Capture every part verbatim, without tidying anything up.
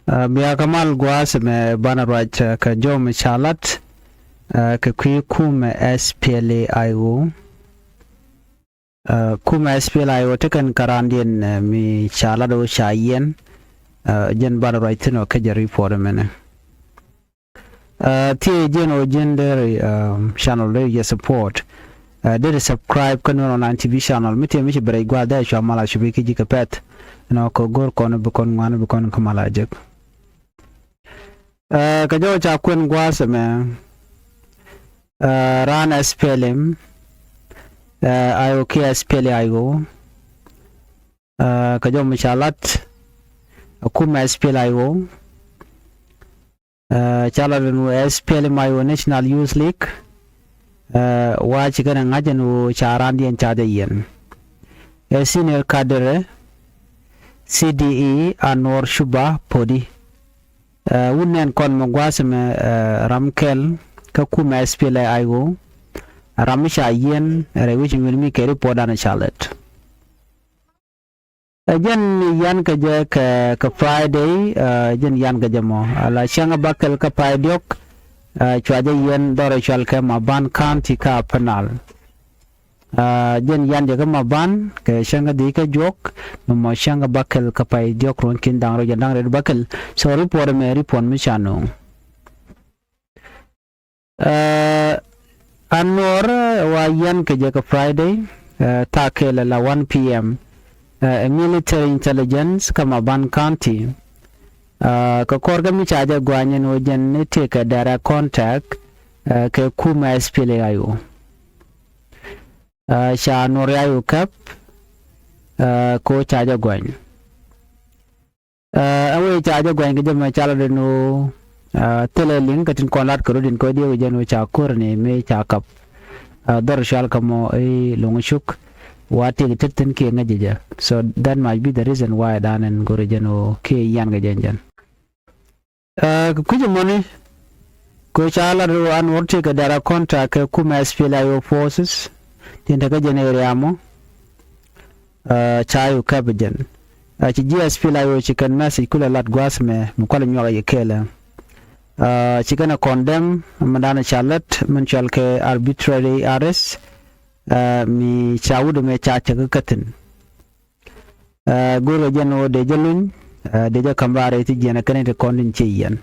Ɛ, bia kɛ mal gua̱a̱th ɛmɛ banɛ ruac, ɛ, kɛ jɔw mi ca lat, ɛ, kɛ kui̱ kumɛ S P L A I O. Ɛ, kumɛ S P L A I O tekɛn kä raandiɛn, ɛ, mi ca lat ɣöö ca yiɛn, ɛ, jɛn banɛ ruac thi̱n ɔ kä jɛ report ɛmɛnɛ. Ɛ, thiee jɛn ɣöö jɛn deri, ɛ, channel deri jɛ support. Ɛ, deri subscribe kä Nuer Online T V channel. Mi thiee mi ci bɛ rɛy gua̱a̱th dee cua mal a cupi kä ji̱ kɛ pɛth. Nɔ kɛ go̱r kɔn bi kɔn ŋuan bi kɔn kä mal a jek. Ɛ, kɛ jɔw ca kuɛn gua̱a̱th ɛmɛ, ɛ, raan S P L M, ɛ, I O kiɛ S P L A I O, ɛ, kɛ jɔw mi ca lat, ɛ, kumɛ S P L A I O, ɛ, ca lat ɛn ɣöö S P L M I O National Youth League, ɛ, wa ci kɛn ɛ ŋa̱c ɛn ɣöö ca raandiɛn ca jɛ yiɛn. Ɛ senior cadre, C D E Anwar Cuba Podi. Ɛ, wut nɛn kɔn mi gua̱a̱th ɛmɛ, ɛ, ram kɛl kä kumɛ S P L A I O, ram mi ca yiɛn rɛy wi̱c mi wi̱n mi kɛ report dan ca lɛt. Ɛ, jɛn yan kɛ jɛ kɛ, kɛ Friday, ɛ, jɛn yan kɛ jɛ mɔ. Ala cäŋ a bäkɛl kä pay diɔ̱k, ɛ, cua jɛ yiɛn dhɔrɛ cual kɛ Maban County kä Upper Nile. Ɛ, jɛn yan jɛ kä Maban kɛ cäŋ kä dhieec kä juɔk, mɛ mɔ cäŋ kä bäkɛl kä pay diɔ̱k ruɔ̱n ki̱n da̱ŋ rɛw jɛn da̱ŋ rɛw bäkɛl. So report mɛ report mi ca no̱o̱ŋ. Ɛ, Anwar, ɛ, wa yan kɛ jɛ kɛ Friday, ɛ, thaak kɛl la one P M, ɛ, military intelligence kä Maban County. Ɛ, kɛ kɔr kä mi ca jɛ guany ɛn ɣöö jɛn ni tëëkɛ direct contact, ɛ, kɛ kumɛ S P L A I O. Ɛ, ca Anwar ya yu kɛp, ɛ, kɛ ɣöö ca jɛ guany. Ɛ, ɛ wee ca jɛ guany kɛ jɛ mɛ ca lat ɛn ɣöö, ɛ, thilɛ liŋ kɛ tin kɔn lat kɛ rut in kɛ diɛ wee jɛn ɣöö ca ko̱r ni mëë ca kap. Ɛ, dhɔr cual kɛ mɔ i̱ Loŋ Cuk. Wa tëëk tet thi̱n kiɛ ŋäc jɛ jɛ. So that might be the reason why dan ɛn go̱r jɛn ɣöö kiɛ yan kɛ jɛn jɛn. Ɛ, kɛ kui̱c ɛmɔni kɛ ɣöö ca lat ɣöö Anwar tëëkɛ direct contact kɛ kumɛ S P L A I O forces tin te kä jɛn area mɔ. Ɛ, ca yu kɛp jɛn. Ɛ, ci ji̱ S P L A I O ci kɛn message kulɛ lat gua̱a̱th mɛ mi kualɛ nyuak yɛ kɛɛlɛ. Ɛ, ci kɛn ɛ condemn mi dan ca lät min cual kɛ arbitrary arrest, ɛ, mi ca wut ɛmɛ ca cäk kä thi̱n. Ɛ, go̱rkɛ jɛn ɣöö dee jɛ luny, ɛ, dee jɛ ka̱m raar rɛy ti jiɛn ɛ kɛn ti kɔn tin ci yiɛn.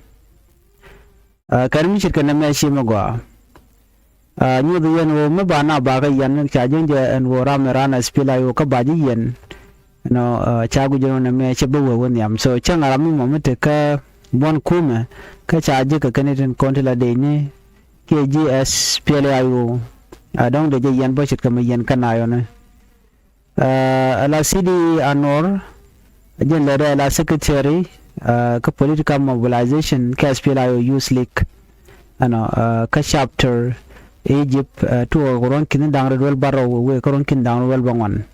Ɛ, kɛn mi ce̱tkɛ nɛmɛ ci mi gɔaa. Ɛ, nyuɔth yɛn ɣöö mi ba na ba kä yɛn ca ji̱n jɛ ɛn ɣöö ram ɛ ran ɛ S P L A I O kä ba ji̱ yɛn. Ɛnɔ, ɛ, ca guic ɛn ɣöö nɛmɛ cɛ bä wee wä nhiam. So cäŋ ɛ ram mi mɔ mi te kä buɔ̱n kumɛ kä ca ji̱ kɛ kɛn tin kɔn ti la dee ni kiɛ ji̱ S P L A I O. Ɛ, dɔ̱ŋ dee jɛ yɛn bä ce̱tkɛ mi yɛn kä na yɔni. Ɛ, ala C D E Anwar, jɛn lɛ dee ala secretary, ɛ, kä political mobilization kä S P L A I O Youth League. Ɛnɔ, ɛ, kä chapter Egypt, ɛ, tuɔɔk ruɔ̱n ki̱n da̱ŋ rɛw duel bärɔw wëë kä ruɔ̱n ki̱n da̱ŋ rɛw duel bäŋuan.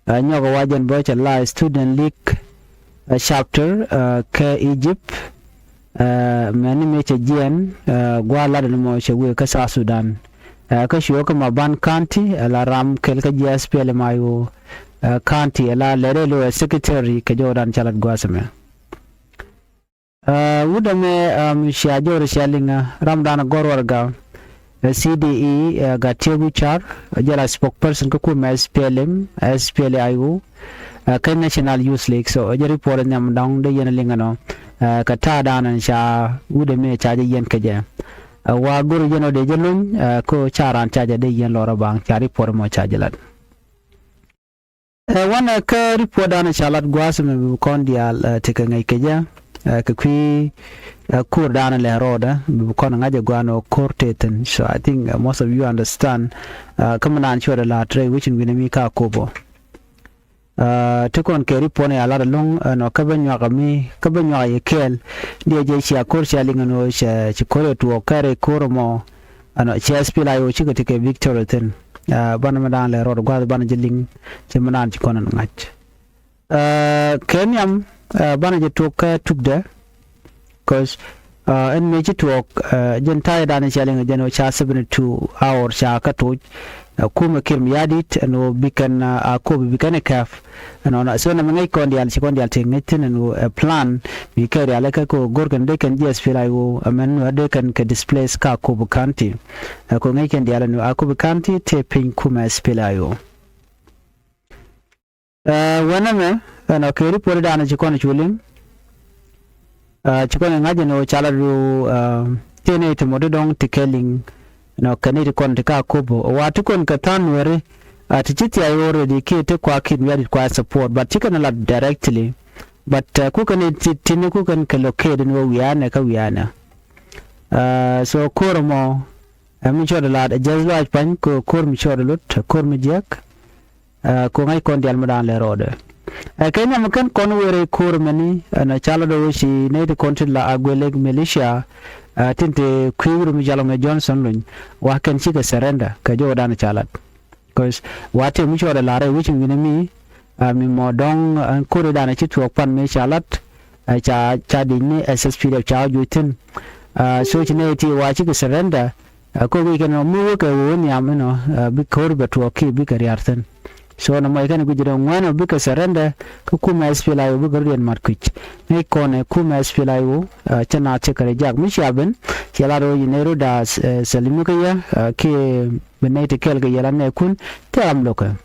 Ɛ, nyɔk wa jɛn bä cɛ la Student League, ɛ, chapter, ɛ, kä Egypt, ɛ, mɛni mëë cɛ jiɛn, ɛ, gua̱a̱th lat ni mɔ cɛ wëë kä South Sudan. Ɛ, kä cuɛ kä Maban County, ɛ, la ram kɛl kä ji̱ S P L M I O, ɛ, County, ɛ, la lɛt ɛ lo ɛ secretary kɛ jɔwdan ca lat gua̱a̱th ɛmɛ. Ɛ, wut ɛmɛ, ɛ, mi cia jɔwdɛ cia liŋ ɛ ram dan gɔr warɛga, ɛ, C D E, ɛ, Gatiek Wicar, ɛ, jɛ la spokesperson kä kumɛ S P L M, S P L A I O, ɛ, kä National Youth League. So ɛ jɛ report ɛ nhiam dɔ̱ŋ dee yɛn ɛ liŋ ɛnɔ, ɛ, kɛ ta̱a̱ dan ɛn ca wut ɛmɛ ca jɛ yɛn kɛ jɛ. Ɛ, wa go̱r yɛn ɔ dee jɛ luny, ɛ, kä ca ran ca jɛ dee yɛn lɔrä baŋ ca report ɛmɔ ca jɛ lat. Ɛ, wanɛ kä report danɔ ca lat gua̱a̱th ɛmɛ bi bi kɔn diaal, ɛ, tekɛ ŋäc kɛ jɛ, ɛ, kɛ kui̱, ɛ, ko̱r danɔ lɛ rɔɔdɛ bi bi kɔn ŋa̱c ɛ gua̱a̱n ɔ ko̱r tëë thi̱n. So I think, ɛ, most of you understand, ɛ, kä mi naan cuɔt ɛ la̱a̱t rɛy wecin wi̱nɛ mi ka ko̱p ɔ. Ɛ, ti kɔn kɛ report ni a lat ɛlɔ̱ŋ, ɛ, nɔ kä bä nyuak ɛ mi kä bä nyuak ɛ yɛ kɛɛl. Diɛ jɛ cia ko̱r cia liŋ ɛn ɣöö cɛ ci ko̱r ɛ tuɔɔk kɛ rɛy ko̱r ɛmɔ. Ɛnɔ cɛ S P L A I O cikɛ ti kɛ Victoria thi̱n. Ɛ, banɛ mi da̱a̱n lɛ rɔɔd gua̱th banɛ jɛ liŋ cɛ mi da̱a̱n ci kɔn ɛn ŋa̱c. Ɛ, kɛ nhiam, ɛ, banɛ jɛ tuɔk kɛ tukdɛ. Cause, ɛ, ɛn mëë ci tuɔɔk, ɛ, jɛn ta̱yɛ da̱a̱n cɛ liŋ jɛn ɔ ca seventy two hour ca kä toc. Ɛ kumɛ Kiir Mayardit ɛn ɣöö bi kɛn a kop bi kɛn ɛ kɛp. Ɛnɔnɔ so nɛmɛ ŋäc kɔn diaal ci kɔn diaal ti ŋäc thi̱n ɛn ɣöö ɛ plan mi kɛ rial ɛ kɛ kɛ ɣöö go̱r kɛn dee kɛn jiɛth pil a ɣöö ɛmɛn ɣöö dee kɛn kɛ displace ka Akobo County. Ɛ kɛ ɣöö ŋäc kɛn diaal ɛn ɣöö Akobo County tëë piny kumɛ pil a ɣöö. Ɛ wänɛ mɛ ɛnɔ kɛ ripot danɔ ci kɔn cu liŋ. Ɛ ci kɔn ŋa̱c ɛn ɣöö ca lat ɣöö ɛ tëë nɛy ti mɔ ti dɔ̱ŋ ti kɛ liŋ. Ɛnɔ kɛ nɛy ti kɔn ti ka Akobo wa ti kɔn kɛ tha̱a̱ŋ Nuɛri. Ɛ ti ci thia̱a̱c already kiɛ ti kua Kiir Mayardit kua support but ci kɛn lat directly. But ɛ kukɛn ti ti ni kukɛn kɛ locate ɛn ɣöö wiaanɛ kä wiaanɛ. Ɛ so ko̱r ɛmɔ ɛ mi cɔɔdɛ laat ɛ jiɛth lɔaac pa̱ny kɛ ko̱r mi cɔɔdɛ lot ɛ ko̱r mi jiäk. Ɛ kɛ ŋäc kɔn diaal mi daan lɛ rɔɔdɛ. Ɛ kɛ nyam kɛn kɔn wëë rɛy ko̱r mɛni ɛn ɛ ca lat ɛ wee ci nɛy ti kɔn ti la Agwelek militia. Ɛ tin te kui̱ wur mi jal ŋɛ Johnson Luny wa kɛn cikɛ surrender kɛ jɔwä daan ca lat. Cause wa tëë mi cɔɔdɛ la̱r ɛ wi̱c mi wi̱nɛ mi ɛ mi mɔ dɔ̱ŋ ɛn ko̱ri danɛ ci tuɔɔk pan mëë ca la̱t. Ɛ ca ca di̱c ni S S P D F ca juc thi̱n. Ɛ so ci nɛy ti wa cikɛ surrender. Ɛ ko̱r guic kɛn ɔ mi wä kɛ wä wä nhiam inɔ ɛ bi ko̱r bɛ tuɔɔk kiɛ bikɛ ria̱r thi̱n. So nɔmɔ ci kɛn guic rɛ ŋuɛ̈n ɔ bikɛ surrender kä kumɛ S P L I O bikɛ rut yɛn mat kui̱c. Ŋäc kɔn ɛ kumɛ S P L I O ɛ cä naath cä kɛ rɛ jak mi cia ben. Cia lat rɔ yi nɛy rot da̱a̱ ɛ thil mi kä yɛ ɛ kiɛ bi nɛy ti kɛl kɛ yɛl anɛɛkun thil ram lo̱kɛ.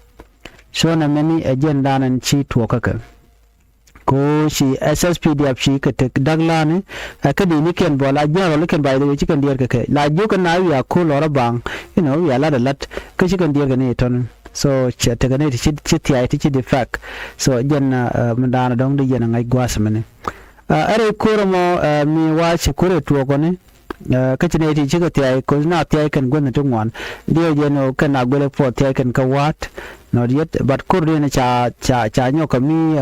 So nɛ mɛni ɛ jɛn da̱a̱n ɛn ci tuɔɔk kä kɛ. Ko ci S S P D F ci kɛ tek da̱k la̱a̱ni ɛ kä di̱i̱nikiɛn bɔ la jiɛn rɔlikiɛn ba i̱ ci kɛn diɛɛr kɛ kɛ la jiök kɛ na wiaa ko̱l lɔrä baŋ. Inɔ wiaa lat ɛ lat kä ci kɛn diɛɛr kɛ ni tɔ̱ni. So cɛ tekɛ ni ti ci thia̱a̱c ti ci defect. So jɛn ɛ mi da̱a̱n ɛ dɔ̱ŋ di jɛn ɛ ŋa̱c gua̱a̱th mini. Ɛ rɛy ko̱r ɛmɔ ɛ mi wa ci ko̱r ɛ tuɔɔkɔni. Kä ci nɛy ti cikɛ thia̱a̱c ko̱th na thia̱a̱c kɛn guänh ti ŋuan. Diɛw jɛn ɣöö kɛn a guɛl ɛ puɔth thia̱a̱c kɛn kä wa̱a̱t. Nɔt yet but ko̱r diɛn ca ca ca nyɔk kɛ mi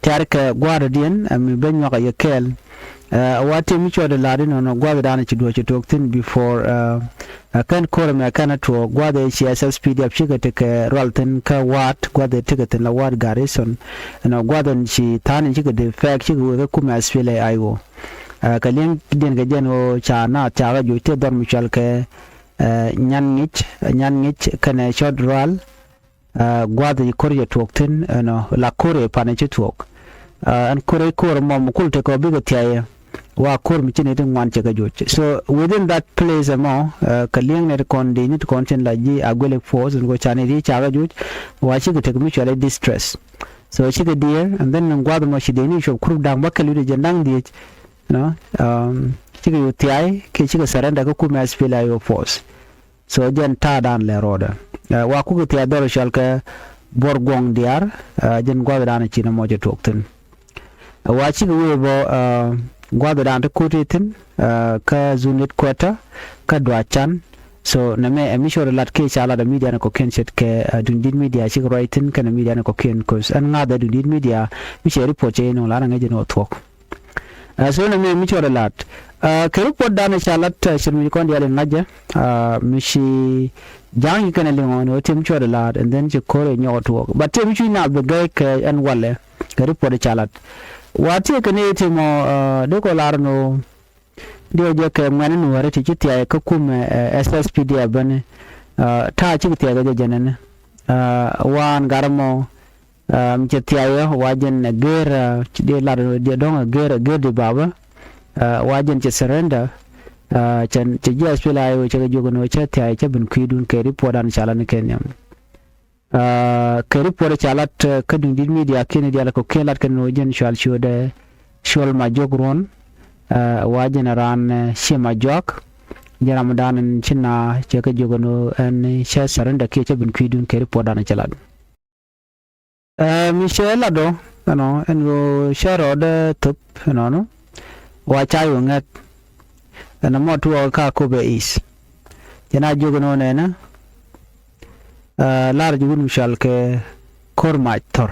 tia̱r kɛ gua̱a̱r diɛn ɛ mi ben nyuak a yɛ kɛɛl. Ɛ wa ti mi cuɔt di la̱r inɔnɔ gua̱a̱th dan ci duɔ̱c ci tuɔɔk thi̱n before. Ɛ kɛn ko̱r ɛmɛ kɛn a tuɔɔk gua̱a̱th ɛ ci S S P D F cikɛ ti kɛ rual thi̱n kä wa̱a̱t gua̱a̱th ɛ tikɛ thi̱n la wa̱a̱t garrison. Ɛnɔ gua̱a̱th ɛn ci tha̱a̱n in cikɛ di fɛɛk cikɛ wek kä kumɛ S P L A I O. Ɛ kɛ li̱eŋ diɛn kɛ jɛn ɣöö ca naath ca kɛ juc tëë dhɔr mi cual kɛ ɛ nyan ŋic ɛ nyan ŋic kɛnɛ cɔt rual. Ɛ gua̱th i̱ ko̱r cɛ tuɔɔk thi̱n ɛnɔ la ko̱r i̱ pa̱n i̱ ci tuɔɔk. Ɛ ɛn ko̱r i̱ ko̱r mɔ mi kul tekɛ ɔ bikɛ thia̱a̱cɛ. Wa ko̱r mi ci ni ti ŋuan cɛ kɛ juc so within that place ɛmɔ. Ɛ kɛ li̱eŋ ni ti kɔn di ni ti kɔn tin la ji̱ a guɛl i̱ force ni kɔ ca ni ti ca kɛ juc. Wa cikɛ tek mi cual i̱ distress. So cikɛ diɛɛr and then ni gua̱th mɔ ci dee ni cuɔp kurup da̱ŋ bä kɛ luti jɛ da̱ŋ dhiec. You know, um, cikɛ yu thiay kiɛ cikɛ surrender kä kumɛ S P L A I O force. So jɛn ta̱a̱ dan lɛ rɔɔdɛ. Ɛ wa kukɛ thiay dhɔr cɔal kɛ buɔr guɔ̱ŋ diaar. Ɛ jɛn gua̱th dan ci ni mɔc ɛ tuɔɔk thi̱n. Ɛ wa cikɛ wee bɔ ɛ gua̱th dan ti ko̱ti thi̱n. Ɛ kä zunit kuɛtä kä duac can. So nɛ mɛ ɛ mi cuɔt lat kiɛ ca lat ɛ media ni kɔkiɛn ce̱tkɛ ɛ duŋdit media cikɛ ruac thi̱n kɛnɛ media ni kɔkiɛn ko̱th ɛn ŋa̱th ɛ duŋdit media mi cɛ report cɛ inɔ lat ɛ ŋäc inɔ thuɔ̱k. Ɛ so nɛ mi mi cuɔt ɛ la̱t. Ɛ kɛ report danɛ ca la̱t ɛ cir mi ci kɔn diaal in ŋa̱cä. Ɛ mi ci ja̱a̱ŋ ci kɛn ɛ liŋ ɔ ni ɣöö ti mi cuɔt ɛ la̱t and then ci ko̱r ɛ nyɔk ɛ tuɔɔk but ti mi cuc naath bi gäy kɛ ɛn walɛ. Kɛ report ɛ ca la̱t wa ti kɛ ni ti mɔ ɛ dee kɔ la̱r ni ɣöö diɛ jɛ kɛ ŋuɛ̈ni nuɔ̱ɔ̱ri ti ci thia̱a̱c kä kumɛ ɛ S S P D F bäni. Ɛ ta̱a̱ cikɛ thia̱a̱c kɛ jɛ jɛn ɛni. Ɛ waan gat ɛmɔ. Ɛ mi cɛ thia̱a̱c yɛ wa jɛn ɛ geer ɛ ci diɛ lat diɛ dɔ̱ŋ ɛ geer ɛ geer di babä. Ɛ wa jɛn cɛ surrender. Ɛ cɛ cɛ ji̱ S P L A I O cɛ kɛ jiök ɛn ɣöö cä thia̱a̱c cä ben kui̱dun kɛ report an ca lat ni kɛ nhiam. Ɛ kɛ report ca lat kä duŋdit media kiɛn diaal kɛ kiɛn lat kɛn ɣöö jɛn cual ciötdɛ cuɔl ma jiök ruɔ̱n. Ɛ wa jɛn ɛ raan ɛ ci ma juak. Jɛn ram dan ɛn ci na cɛ kɛ jiök ɛn ɣöö ɛn cä surrender kiɛ cä ben kui̱dun kɛ report an ca lat. Ɛ mi cɛ lat ɔ ɛnɔ ɛn ɣöö cä rɔɔdɛ thop ɛnɔnɔ. Wa ca yɔ ŋɛth ɛn ɛmɔ tuɔɔk kä Akobo East. Cɛ na jiök ɛn ɣöö nɛnɛ ɛ la̱r ji̱ wut mi cɔal kɛ Ko̱r Mac Thɔr.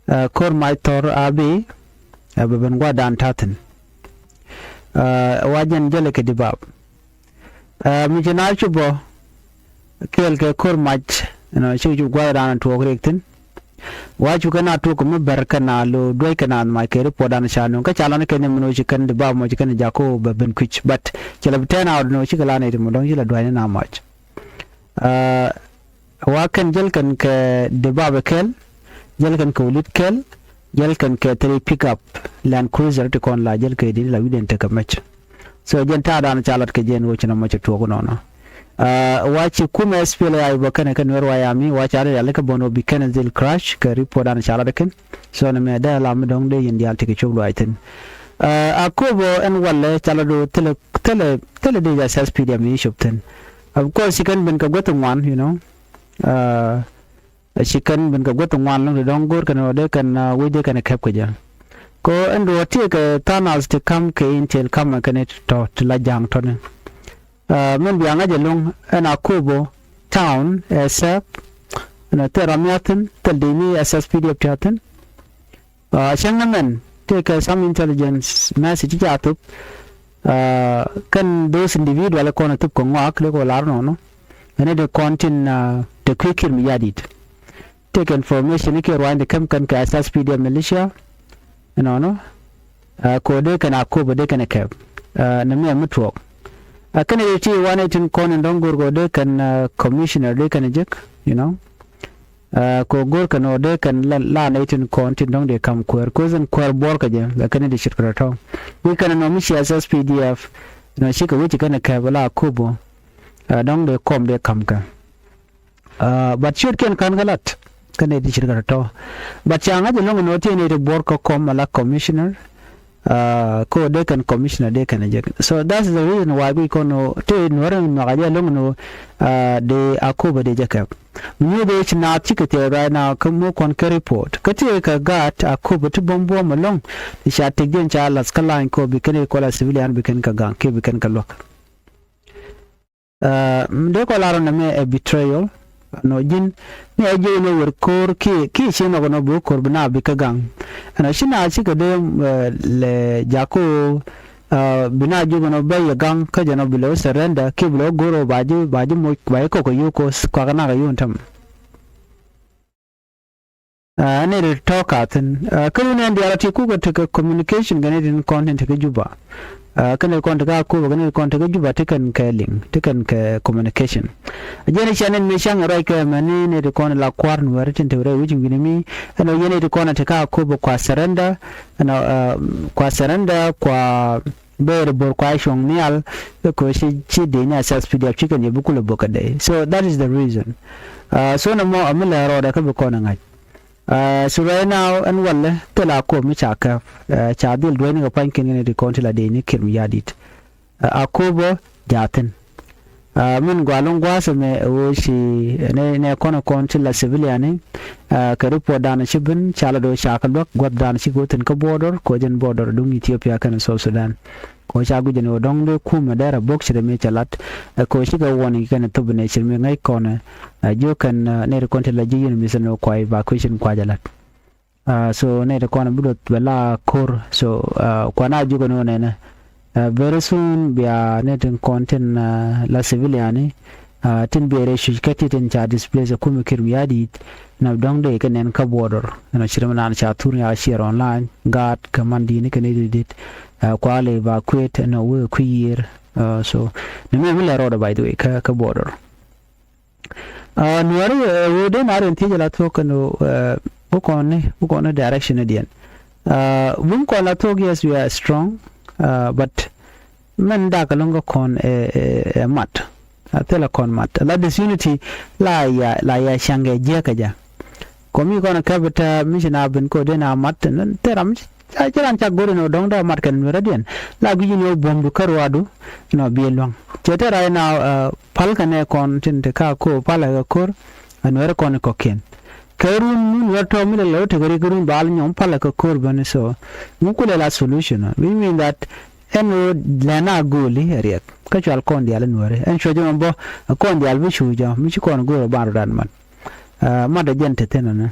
Ɛ Ko̱r Mac Thɔr a bi ɛ bɛ ben gua̱dan ta̱thi̱n. Ɛ wa jɛn jälɛ kɛ di bap. Ɛ mi ci na cupɔ kɛɛl kɛ Ko̱r Mac ɛnɔ cikɛ cup gua̱dan tuɔɔk riɛk thi̱n. Wa cukɛ na tuɔɔk kɛ mi bär kɛ na lo duec kɛ na mac kɛ report dan ca nöŋ kä ca lan kɛ ni mi nɔ ci kɛn di bap mɔ ci kɛn jako bɛ ben kui̱c but cɛ lɛ bi turn out nɔ cikɛ lan iti mɔ dɔ̱ŋ ci lɛ dua̱cni na mac. Aa, wa kɛn jäl kɛn kɛ dibabɛ kɛl, jäl kɛn kɛ wulit kɛl, jäl kɛn kɛ three pickup Land Cruiser ti kɔn la jäl kɛ di la wi̱dɛn tekɛ mɛc. So jɛn ta̱a̱ dan ca lat kɛ jɛn wä ci nɔmɔ ci tuɔk nɔnɔ. Aa, wa ci kumɛ S P L A I bä kɛnɛ kɛ Nuɛr White Army wa ca ri riali kɛ bɔn wä bi kɛnɛ dhil crash kɛ report dan ca lat kɛn. So nɛ mɛ dee la mi dɔ̱ŋ dee yin diaal ti kɛ cop luaac thin. Aa, Akobo ɛn walɛ ca lat wä thilɛ thilɛ thilɛ dee ja S S P D F mi cop thin. Of course ci kɛn ben kɛ guäth ŋuan, you know. Aa, ci kɛn ben kɛ guäth ŋuan lɔŋ ti dɔ̱ŋ go̱o̱r kɛn wä dee kɛn, aa, wec dee kɛn kɛp kɛ jɛ. Kɛ ɛn duɔ tiɛ kɛ tha̱a̱ŋ nath ti kam kɛ intel kam kɛn it tɔ ti la ja̱a̱ŋ tɔni. Aa, min bia ŋa̱c ɛlɔ̱ŋ ɛn Akobo town ɛ sɛp ɛn ɛ thil ram ya thi̱n thil di ni S S P D F ti a thi̱n. Aa, cäŋ ni mɛn tëëkɛ some intelligence message ca thop. Aa, kɛn those individual kɔn a thop kɛ ŋɔak dee kɔ lar nɔnɔ. Ɛn ɛ dee kɔn tin, aa, te kui̱ Kiir Mayardit. Tëëkɛ information i̱ kiɛ ruany dee käm kɛn kɛ S S P D F militia. Nɔnɔ. Aa, kɛ ɣöö dee kɛn Akobo dee kɛn ɛ kɛp. Aa, nɛ mi ɛ mi tuɔɔk. Aa, kɛn ɛ dee ti wanɛ tin kɔn in dɔ̱ŋ go̱o̱r kɛ ɣöö dee kɛn, aa, commissioner dee kɛn ɛ jek, you know. Aa, kɛ ɣöö go̱o̱r kɛn ɣöö dee kɛn la, la nɛy tin kɔn tin dɔ̱ŋ dee ka̱m kuäär. Kuäär in kuäär buɔ̱ɔ̱r kɛ jɛ, la kɛn in dee ce̱tkɛ tɔ̱tɔ̱. Wi̱c kɛn nɔmɔ mi ci S S P D F, nɔ cikɛ wec ci kɛn kɛ kɛp la Akobo. Aa, dɔ̱ŋ dee kɔm dee ka̱m kɛ. Aa, but ciötkiɛn ka̱n kɛ lat. Kɛn nɛy ti ce̱tkɛ tɔ̱tɔ̱. But ca ŋa̱c ɛlɔ̱ŋ nɔ ti nɛy ti buɔ̱ɔ̱r kɛ kɔm ala commissioner. Aa, kɛ ɣöö dee kɛn commissioner dee kɛn ɛ jek. So that's the reason why guic kɔn ɣöö tëë Nuäär in nhɔakä jɛ ɛlɔ̱ŋ nɔ, aa, dee Akobo dee jɛ kɛp. Mi nyuuth ɣöö ci naath cikɛ thiɛɛk right now kä mi kɔn kɛ report. Kä tëë kɛ gaat Akobo ti buɔ̱m buɔ̱m ɛlɔ̱ŋ. Ti ca tëk jɛn ca lath kä lany kɛ ɣöö bi kɛn i̱ kɔl a civilian bi kɛn kɛ gaŋ kiɛ bi kɛn kɛ luäk. Aa, dee kɔ lar nɛmɛ ɛ betrayal. Nɔ ji̱n mi ɛ ji̱ nɔ wer ko̱r kiɛ kiɛ ci nɔk nɔ bi ko̱r bi na bi kä gaŋ. Ɛnɔ ci na cikɛ dee, ɛ, lɛ jako, aa, bi na ji̱ nɔ bɛ yɛ gaŋ kä jɛ nɔ bi lɛ wä surrender kiɛ bi lɛ wä go̱r wä ba ji̱ ba ji̱ moc ba ji̱ kɔk kɛ yio̱w ko̱th kuak nak kɛ yio̱w täm. Aa, nɛy ti tɔ̱ ka thi̱n. Aa, kä run ɛn diaal a ti kukɛ tekɛ communication kɛ nɛy tin kɔn tin tekɛ Juba. Aa, kä nɛy kɔn tekɛ Akobo kɛ nɛy kɔn tekɛ Juba ti kɛn kɛ liŋ ti kɛn kɛ communication. Jɛn i̱ cɛ nɛn mi ca̱ŋ ruac kɛ mɛni nɛy ti kɔn la kua̱r Nuɛɛri tin te rɛy wi̱c wi̱ni mi ɛn ɔ yɛn nɛy ti kɔn tekɛ Akobo kua surrender ɛn ɔ, aa, kua surrender kua Ber bor kua cuɔ̱ŋ nhial kä koci ci dee ni a S S P D F cikɛ ni bi kulɛ bok kɛ dee. So that is the reason. Aa, so nɛ mɔ a mi lɛ rɔɔdɛ kä bi kɔn ɛ ŋa̱c. Aa, so right now ɛn walɛ thil a kop mi ca kɛp, aa, ca dhil duec ni kɛ pua̱ny kin kɛn ti kɔn ti la dee ni Kiir Mayardit. Aa, a kop bä jaathin. Aa, min gɔaa lo̱ŋ gua̱a̱th ɛmɛ ɛ ɣöö ci nɛ nɛ kɔn kɔn ci la civilian ni, aa, kɛ report dan ci ben ca la do̱ ca kɛ luäk gua̱th dan ci kɛ wä thi̱n kä border kɛ wä jɛn border duŋ Ethiopia kɛnɛ South Sudan. Kɛ wä ca guic ɛn ɣöö dɔ̱ŋ dee kumɛ dee rɛ bok ci rɛ mi cɛ lat, aa, kɛ wä cikɛ warning kɛnɛ thop nɛ ci rɛ mi ŋäc kɔnɛ, aa, jiök kɛn, aa, nɛ ri kɔn ti la ji̱ yun mi thi̱n ɣöö kua evacuation kua jɛ lat. Aa, so nɛy ti kɔn bi luɔth bɛ la ko̱r. So, aa, kuan a jukɛ ni wä nɛnɛ. Aa, very soon bia nɛy tin kɔn tin, aa, la civilian ni, aa, tin biɛ rɛy cuc kä ti tin ca displace ɛ kumɛ Kiir Mayardit. Nɛ dɔ̱ŋ dee kɛ nɛn kä border. Ɛn ɔ ci ri mi naan ca thur ni a share online. Gaat kɛ man di̱i̱t ni kɛ nɛy ti dit. Aa, kua lɛ evacuate ɛn ɔ wee kui̱ yiër. Aa, so ni mɛ mi lɛ rɔɔdɛ by the way kä, kä border. Aa, Nuäri, ɛ, ɣöö dee na rin thiec ala thuɔ̱k kɛn ɣöö, ɛ, bukɔni, bukɔni direction diɛn. Aa, bum kɔn la thuɔ̱k, yes, we are strong, aa, but mɛn dak ɛlɔ̱ŋ kä kɔn ɛ, ɛ, ɛ mat. A thilɛ kɔn mat. La disunity la ya, la ya ca̱ŋkɛ jiäkä jɛ. Kɔmi kɔn ɛ käp ɛ tɛ mi ci na ben kɔ dee na mat, thil ram ci Ca ci ran ca go̱r in ɣöö dɔ̱ŋ dee mat kɛn Nuäärä diɛn. La guic in ɣöö buɔ̱mdu kä ruaadu inɔ biɛ luäŋ. Cɛ te right now, aa, pal kɛnɛ kɔn tin te ka ko̱r pal kɛ ko̱r. Aa, Nuäärä kɔn in kɔ̱kiɛn. Kɛ run mi Nuäär tɔ̱ mi lɛ lɛ wä tekɛ ri kɛ run bal nyɔm pal kɛ ko̱r bäni so. Mi kulɛ la solution, which mean that ɛn ɣöö lɛn a go̱o̱li ɛ riɛk. Kä cual kɔn diaal in Nuäärä. Ɛn cuɛ jɛ mɔ bä, kɔn diaal bi cu jɔ, mi ci kɔn go̱o̱r ɛ ban rɔ dan mat. Aa, mat ɛ jɛn te thi̱n ɛnɛ.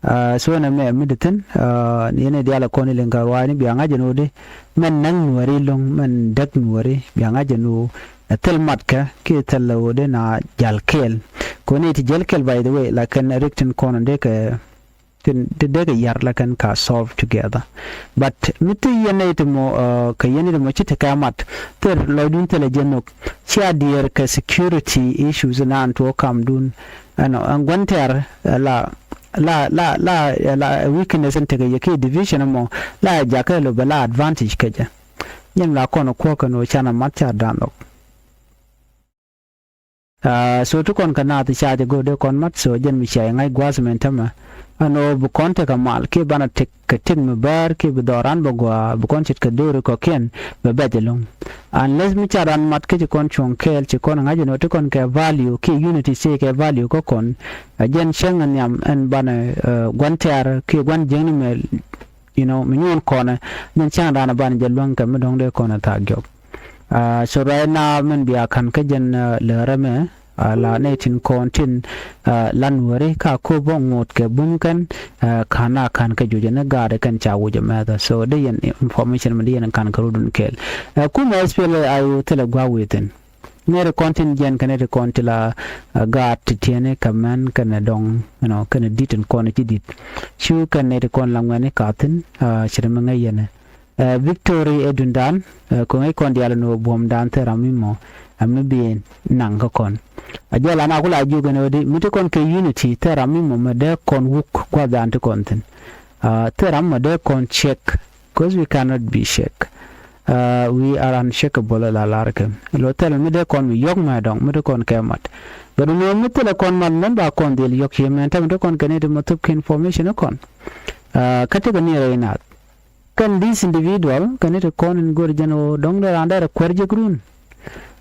Aa, so nɛ mɛ mi di thi̱n, aa, yɛn ɛ diaal ɛ kɔn iliŋ kɛ ruaacni bia ŋa̱c ɛn ɣöö di mɛn näk Nuääri lo̱ŋ, mɛn däk Nuääri bia ŋa̱c ɛn ɣöö ɛ thil matkɛ kiɛ thil ɛ ɣöö di na jal kɛɛl. Kɔn i̱ ti jäl kɛɛl, by the way, lakin rik tin kɔn in dee kɛ tin ti dee kɛ yar la kɛn ka solve together. But mi ti yɛn nɛy ti mɔ kɛ yɛn nɛy ti mɔ ci ti kɛ mat thil lɔcdun thilɛ jɛ nhök. Cia diɛɛr kɛ security issues naan tuɔɔk kamdun. Ɛnɔ ɛn gua̱n tɛ̈r la la la la weakness in tekɛ yɛ kiɛ division mɔ la ɛ jakä lo bɛ la advantage kä jɛ. Nyɛn la kɔn kuɔ̱k kɛ nɔ canɛ mat ca dan nhök. So ti kɔn kɛ naath ca jɛ go̱o̱r dee kɔn mat, so jɛn mi cia jɛ ŋa̱c gua̱a̱th mɛn tämɛ. Ɛn ɣöö bi kɔn tekɛ mal kiɛ banɛ tek kɛ tek mi bäär kiɛ bi dhɔran bɛ gua̱a̱ bi kɔn ce̱tkɛ dööri kɔ̱kiɛn bɛ bɛ̈c ɛlɔ̱ŋ. Unless mi ca ran mat kä ci kɔn cuɔ̱ŋ kɛɛl ci kɔn ŋa̱c ɛn ɣöö ti kɔn kɛ value kiɛ unity ci kɛ value kä kɔn. Ɛ jɛn cäŋ ɛ nhiam ɛn banɛ gua̱n tɛ̈r kiɛ gua̱n jiäkni mɛ, you know, mi nyuɔn kɔnɛ, then cäŋ daanɛ banɛ jɛ luäŋ kɛ mi dɔ̱ŋ dee kɔnɛ thaak jɔk. So right now min bia ka̱n kä jɛn lärä mɛ la nɛy tin kɔn tin la Nuääri ka Akobo ŋot kɛ bum kɛn, ka̱n a ka̱n kä juɔcɛ ni gaatdɛ kɛn ca wucɛ mɛthä. So dee yɛn information mi dee yɛn ka̱n kä rudun kɛɛl. Kumɛ SPLA-IO thilɛ gua̱a̱ wi̱i̱ thi̱n. Nɛy ti kɔn tin jiɛn kɛ nɛy ti kɔn ti la gaat ti tiɛni kɛ mɛn kɛnɛ dɔŋ, you know, kɛnɛ di̱t tin kɔn ci di̱t. Cu kɛn nɛy ti kɔn la ŋuɛni ka thi̱n. Ci ri mi ŋäc yɛn ɛ Victory ɛ dundan. Kɛ ŋäc kɔn diaal ni wä buɔ̱mdan thil ram mi mɔ ɛ mi bi naŋ kä kɔn. A jɛ la na ku la jiök ɛn ɣöö di mi ti kɔn kɛ unity thil ram mi mɔ mɛ dee kɔn wuk gua̱thdan ti kɔn thi̱n. Thil ram mɔ dee kɔn check, 'cause we cannot be shake. We are unshakable la lar kɛ lo thil mi dee kɔn mi yɔk mɛ dɔŋ mi dee kɔn kɛ mat. But mi mi thil kɔn mat mɛn ba kɔn dhil yɔk yɛ mɛn tɛm dee kɔn kɛ ni ti mɔ thup kɛ information kɔn. Kä ti kɛ ni rɛy nath kɛn this individual kɛ ni ti kɔn in go̱r jɛn ɣöö dɔŋ dee ran dee rɛ kuɛr jɛ grun.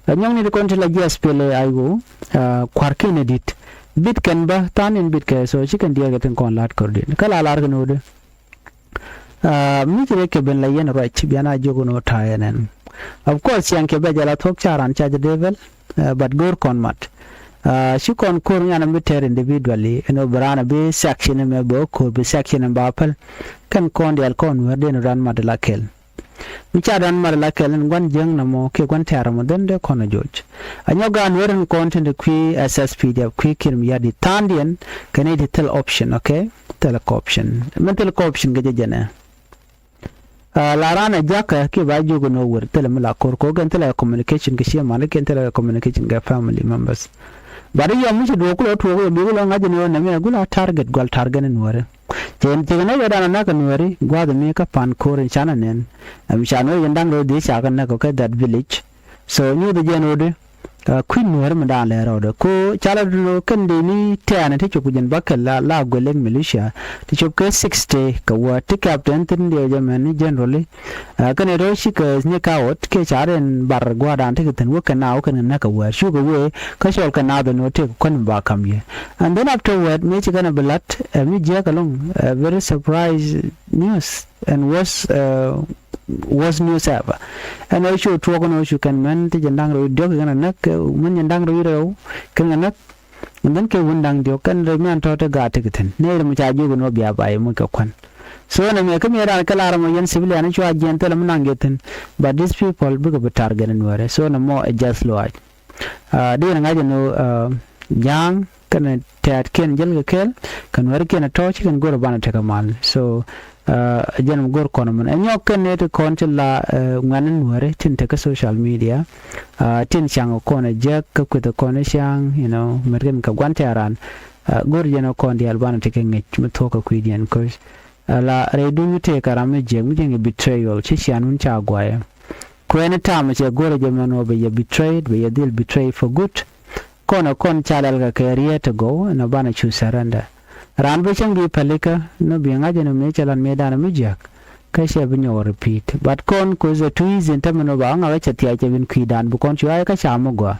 Ɛ nyɔŋ ni ti kɔn ti la jiɛ SPLA-IO kua̱r kɛn ɛ di̱t bit kɛn bä than in bit kɛ so ci kɛn diɛɛr kɛ tin kɔn la̱t kɔr di̱t kä la lar kɛ ni wä dee. Mi ci rɛ kɛ ben la yɛn ruac bian a jiök ni wä ta̱a̱ yɛn ɛn. Of course ciaŋ kɛ bɛ jɛ la thuɔ̱k ca ran ca jɛ dee bɛl. But go̱o̱r kɔn mat. Ci kɔn ko̱r nyan mi tɛr individually ɛn wä bi ran bi section mɛ bɛ wä ko̱r bi section ba päl. Kɛn kɔn diaal kɔn wär den ran mat la kɛl. Mi ca dan mat la kɛl in gua̱n jiäŋ na mɔ kiɛ gua̱n tɛ̈r mɔ dhen dee kɔn a joc. A nyɔk gaan wä rin kɔn tin ti kui̱ SSPDF kui̱ kirim yadi tha̱a̱ndiɛn kɛ ni ti thil option, okay? Thil kɛ option. Min thil kɛ option kɛ jɛ jɛnɛ. La ran a jakä kiɛ ba jiök in wä wär thil mi la kor kok in thil kɛ communication kɛ ciɛ mani kiɛ in thil kɛ communication kɛ family members. But yɔ mi ci duɔk kulɔ tuɔk yɔ bi kulɔ ŋa̱c in wä nɛmɛ gula target gual target in wä rin. Cɛ cɛ kɛ nɛy ɛ dan a näk ɛ Nuääri gua̱a̱th mi kä pa̱n ko̱r in canɛ nɛn. Ɛm ca Nuääri jɛn da̱ŋ rɛw dhiec ca kɛ näk ɛ kɛ that village. So nyuuth jɛn ɣöödɛ kui̱n Nuääri mi da̱a̱n lɛɛr rɔɔdɛ ko ca la dun ɣöö kɛn dee ni tɛ̈ɛ̈n ti cop kɛ jɛn bäkɛl la la guɛl in militia ti cop kɛ sixty kɛ wä ti captain thi̱n diɛw jɛ mɛn ni generally. Kɛn ɛ rɔ̱ cikɛ sneak out kiɛ ca rɛn bar gua̱a̱r da̱a̱n ti kɛ thi̱n wä kɛn na wä kɛn kɛ näk kɛ wäär cukɛ wee kä cɔl kɛ naath ɛn ɣöö tëëk kuän mi ba ka̱m yɛ. And then afterward mëë ci kɛn ɛ bi la̱t ɛ mi jiääk ɛlɔ̱ŋ ɛ very surprise news and worst, worst news ever. Ɛn ɣöö cu tuɔɔk ɛn ɣöö cu kɛn mɛn ti jɛn da̱ŋ rɛw diɔ̱k kɛn ɛ näk mɛn jɛn da̱ŋ rɛw rɛw kɛn ɛ näk. And then kɛ wun da̱ŋ diɔ̱k kɛn rɛy mɛn tɔ̱ ti gaat ti kɛ thi̱n nɛy rɛ mi ca jiök ɛn ɣöö bia ba yɛ muc kɛ kuän. So nɛ mɛ kä mi ɛ da̱a̱n kɛ lar ɛmɔ yɛn civilian cua jiɛn thilɛ mi naŋ jɛ thi̱n. But these people bikɛ bi target ɛn wärɛ so nɛ mɔ ɛ just luaac. Di yɛn ŋa̱c ɛn ɣöö ja̱a̱ŋ kɛnɛ tɛ̈ɛ̈tkiɛn jäl kɛ kɛɛl kɛ Nuäärikiɛn ɛ tɔ̱ ci kɛn go̱r ɛ banɛ tekɛ mal. So jɛn mi go̱r kɔn ɛmɛn ɛ nyɔk kɛn nɛy ti kɔn ci la ŋuɛ̈ni Nuääri tin te kä social media. Tin ca̱ŋ kɔn ɛ jiäk kä kueth kɔn ɛ ca̱ŋ, you know, mɛt kɛn kɛ gua̱n tɛ̈ran. Go̱r jɛn ɛ kɔn diaal banɛ tekɛ ŋi̱c mi thuɔ̱k kɛ kui̱diɛn köc. Ala rɛydun mi tëëkɛ ram mi jiäk mi jiäk ɛ betrayal ci ciaŋ wun ca guayɛ. Kuɛɛni ta̱a̱mɛ cɛ go̱rɛ jɛ mɛn ɣöö bɛ yɛ betrayed, bɛ yɛ dhil betray for good. Kɔn ɛ kɔn ca lɛl kɛ kɛ riet ti gɔw ɛn ɛ banɛ cu surrender. Raan bä cäŋ bi pälikä ni bi ŋa̱c ɛn ɛ mëë cɛ lan mëëdan ɛ mi jiäk. Kä cɛ bi nyɔk repeat. But kɔn kueth ɛ too easy ɛn tämɛ ni ba ɣä ŋa̱k ɛ cɛ thiac cɛ bin kui̱dan bi kɔn cu ay kä ca mi gɔaa.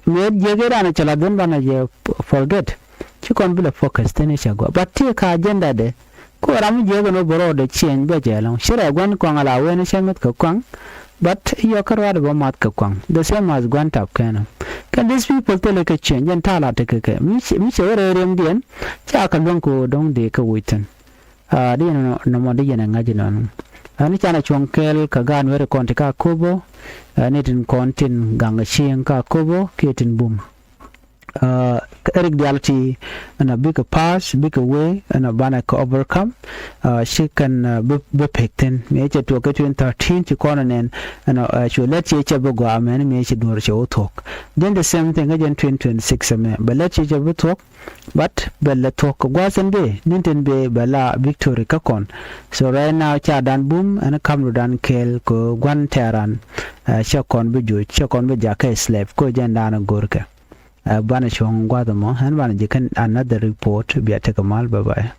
Mëë jiäk ëëdan ɛ cɛ la dhun banɛ jɛ forget. Ci kɔn bi lɛ focus thin i̱ cɛ gɔaa. But ti ka agenda de. Ku ram mi jiäk ɛn wä bä rɔɔdɛ ciɛny bɛ jɛ ɛlɔ̱ŋ ci rɛ gua̱n kɔaŋ ala wen cä mith kɛ kɔaŋ. But yɔ kä ruaadɛ bä math kɛ kɔaŋ the same as gua̱n tap kɛn ɔ. Kɛn these people thilɛ kɛ ciɛny jɛn ta̱a̱ la tekɛ kɛ mi cɛ wä rɛy riɛmdiɛn. Ca kɛ luäŋ kɛ ɣöö dɔ̱ŋ dee kɛ woc thi̱n. Di yɛn nɔmɔ di yɛn ɛ ŋa̱c inɔnɔ. Ɛn canɛ cuɔ̱ŋ kɛɛl kɛ gaat Nuääri kɔn ti ka Akobo. Ɛn itin kɔn tin gaŋ cieŋ ka Akobo kiɛ tin bum. Kä rik dial ti ɛn a bikɛ pass, bikɛ wee ɛn a banɛ kɛ overcome. Ci kɛn bi pek thin mëë cɛ tuɔk kä twenty thirteen ci kɔn nɛn ɛn a cu lɛt ci cɛ bi gɔaa mɛn mëë ci duɔr cɛ wä thuɔk. Then the same thing kä jɛn twenty twenty six ɛmɛ bɛ lɛt ci cɛ bi thuɔk. But bɛ lɛ thuɔk kɛ gua̱a̱th ɛn bee ni̱n tin bee bɛ la victory kä kɔn. So right now ca dan bum ɛn kamdu dan kɛɛl kɛ gua̱n tɛɛran. Cɛ kɔn bi joc, cɛ kɔn bi jakä slap kɛ jɛn dan go̱rkɛ. Banɛ cuɔ̱ŋ gua̱th ɛmɔ ɛn banɛ ji̱ kɛn another report. Bia tekɛ mal, bye bye.